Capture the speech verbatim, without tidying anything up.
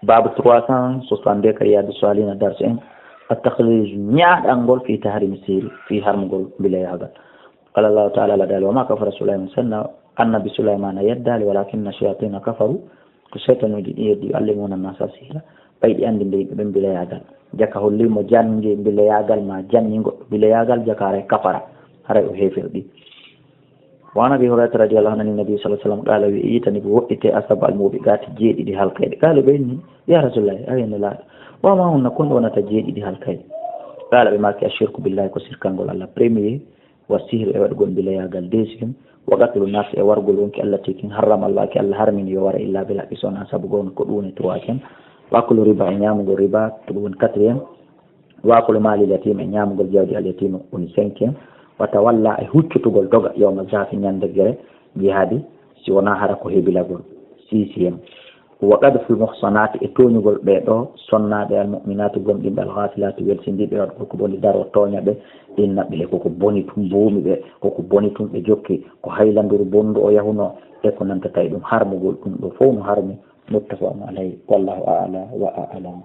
Babu trois cent soixante-deux ka Riyadu Salihina, darsu en, at-takhlij, ñaaɗangol fi tahrimi sihri, fi harmugol mbilayaagal. Qala Allahu ta'ala, la dal wa ma kafara Sulaiman, sanna annabi Sulaiman a yeddaali, walakinna shayatina kafaru, ko seytanuuji ɗi yeddi, yu'allimuna nasa sihra, ɓay ɗi anndi nde yimɓe ɓen mbilayaagal. Jaka holli mo jannge mbilayaagal ma janngi goɗɗo mbilayaagal, jaka haray kafara, haray o heeferɗi. Wa an Abi Hurayrata radiyallahu anhu, annabi sallallahu alaihi wasallam qala, wi, itani ko woɗɗite asaba al mubiqati, jeeɗiɗi halkayɗe. Qala, ɓe inni, ya Rasulullah, awi Nelaaɗo, wa ma hunna, kon wonata jeeɗiɗi halkayɗe? Qala, ɓe maaki, ashirku billahi, ko sirkangol Allah, premier, wa sihru, e waɗugol mbilayaagal, deuxième, wa qatlu nafs, e wargol wonki Allah tigi, harrama Allah, ki Allah harmini yo wara illa bil haqqi, sona sabu goonga, ko ɗum woni troisième, wa aklu riba, e ñaamugol riba, ko ɗum woni quatrième, wa aklu maalil yatim, e ñaamugol jawdi al yatima, woni cinquième, wa tawalla, e huccutugol doga, yawma zahfi, ñande gere, jihaadi, si wonaa hara ko hebilagol, sixième. Wa qadful muhsanaati, e tooñugol ɓee ɗoo sonnaaɓe, al mu'minaati, gomɗinɓe, al ghafilaati, welsindiiɓe, waɗugol ko boni, daroo tooña ɓe, inna ɓe koko boni tun, boomi ɓe, koko boni tun ɓe jokki, ko haylanduru bondu o yahunoo, e ko nantata e ɗum, harmugol ɗum ɗoo fow no harmi, muttafaqun alayhi, wallahu a'la wa a'lam.